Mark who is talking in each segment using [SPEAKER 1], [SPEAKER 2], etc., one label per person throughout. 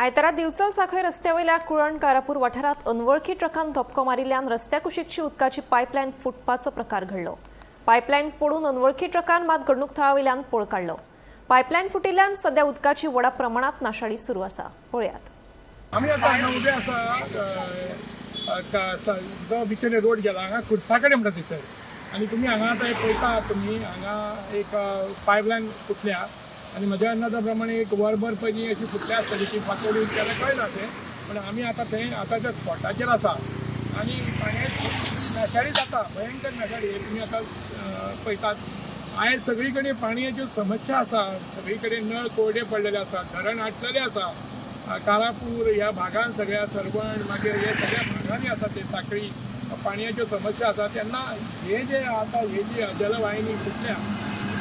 [SPEAKER 1] आयतारा दिवचल साखळे रस्त्यावयल्या कुळण कारापूर वाठारात अनवळखी ट्रकान धपको मारिल्ल्यान रस्त्या कुशीकची उदकाची पायपलायन फुटपाचो प्रकार घडलो. पायपलायन फोडून अनवळखी ट्रकान मात घडणूक थळावयल्यान पळ काडलो. पायपलायन फुटिल्ल्यान सध्या उदकाची व्हडा प्रमाणात नाशाडी सुरू आसा. पळयात.
[SPEAKER 2] आमी आतां हांगा उबे आसा, जो भितर रोड गेला हांगा खुर्सा कडेन म्हणटा थंयसर. आनी तुमी हांगा आतां पळयता, तुमी हांगा एक पायपलायन फुटल्या आनी म्हज्या अंदाजा प्रमाणे एक वरभर पयलीं अशी फुटल्या आसतली ती फातोडी जाल्यार कळना तें, पूण आमी आतां थंय आतां त्या स्पॉटाचेर आसा आनी पाण्याची नाशाडी जाता, भयंकर नाशाडी. तुमी आतां पळयतात, आयज सगळी कडेन पाणयेच्यो समस्या आसा. सगळी कडेन नळ कोरडे पडलेले आसा, धरण आटलेले आसा. कारापूर ह्या भागान सगळ्या सरवण मागीर हे सगळ्या भागांनी आसा ते साखळी पाणयेच्यो समस्या आसा. तेन्ना हे जे आतां हे जी जलवाहिनी फुटल्या,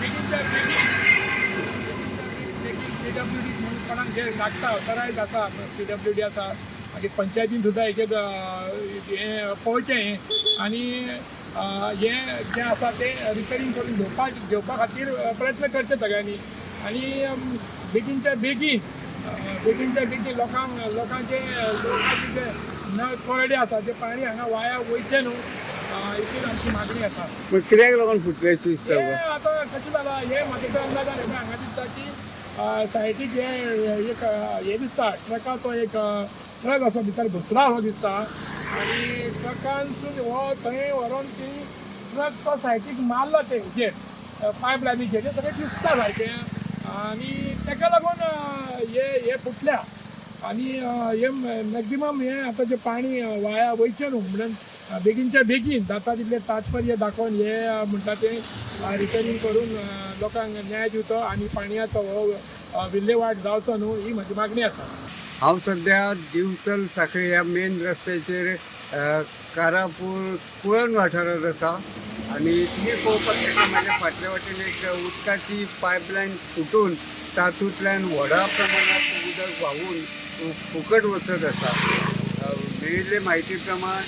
[SPEAKER 2] बेगीनच्या बेगीन बेगीन पीडब्ल्यूडी म्हणून कोणाक जे लागता ऑथरायज आसा, पीडब्ल्यूडी आसा, मागीर पंचायतीन सुद्दां हेचेर हें पळोवचें आनी हें जें आसा तें रिपेरींग करून घेवपा खातीर प्रयत्न करचे सगळ्यांनी. आनी बेगीनच्या बेगीन बेगीनच्या बेगीन लोकांक लोकांचे लोकांचे जे नळ कोरडे आसा ते पाणी हांगा वाया वयचें न्हू, इतलीच आमची मागणी आसा.
[SPEAKER 3] मग कित्याक लागून फुटले अशें दिसता?
[SPEAKER 2] हे आतां कशें जालां हें म्हाका अंदाजान हें हांगा दिसता की सायडीक हे एक हें दिसता, ट्रकाचो एक ट्रक असो भितर घुसला असो दिसता आनी ट्रकानसून हो थंय व्हरोन ती ट्रक तो सायडीक मारलो ते हेचेर पायप लायनीचेर, तें सगळें दिसता सारकें आनी ताका लागून हे हे फुटल्या. आनी हे मॅक्झिमम हें आतां जें पाणी वाया वयचें न्हू म्हणून बेगीनच्या बेगीन जाता तितलें तात्पर्य दाखोवन हे म्हणटा तें रिपेरींग करून लोकांक न्याय दिवचो आनी पाणयाचो हो विल्हेवाट जावचो न्हू, ही म्हजी मागणी आसा.
[SPEAKER 3] हांव सद्या दिवचल साखळी ह्या मेन रस्त्याचेर कारापूर कुळण वाठारांत आसा आनी तुमी पळोवपाक शकता म्हाज्या फाटल्या वाटेन एक उदकाची पायपलायन फुटून तातूंतल्यान व्हडा प्रमाणांत उदक व्हांवून फुकट वचत आसा. मेळिल्ले म्हायती प्रमाण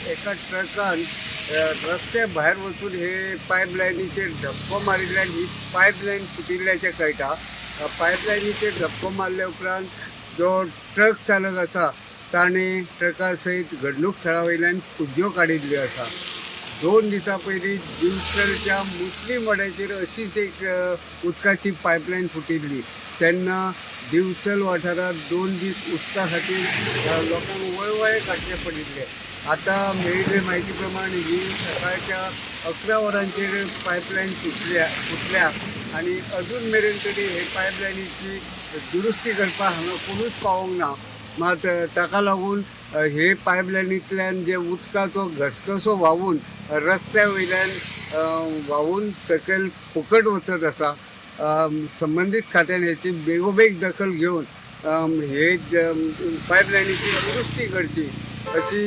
[SPEAKER 3] एका ट्रकान रस्त्या भायर वचून हे पायपलायनीचेर धपको मारिल्ल्यान ही पायपलायन फुटिल्ल्याचें कळटा. पायपलायनीचेर धपको मारल्या उपरांत जो ट्रक चालक आसा ताणें ट्रका सयत घडणूक थळा वयल्यान फुज्यो काडिल्ल्यो आसा. 2 दिसां पयलीं दिवचलच्या मुस्लीम वाड्याचेर अशीच एक उदकाची पायपलायन फुटिल्ली, तेन्ना दिवचल वाठारांत 2 दीस उदका खातीर लोकांक वळवळे काडचे पडिल्ले. आतां मेळिल्ले म्हायती प्रमाण ही सकाळच्या 11 वरांचेर पायपलायन फुटल्या आनी अजून मेरेन तरी हे पायपलायनीची दुरुस्ती करपाक हांगा कोणूच पावोंक ना. मात ताका लागून हे पायपलायनींतल्यान जे उदकाचो घसघसो व्हांवून रस्त्या वयल्यान व्हांवून सकयल फुकट वचत आसा. संबंदीत खात्यान हेची बेगोबेग दखल घेवन हे पायपलायनीची दुरुस्ती करची अशी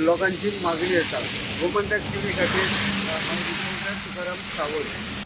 [SPEAKER 3] लोकांची मागणी आसा. गोमंतक टीव्ही खातीर हांव रिपोर्टर तुकाराम सावंत.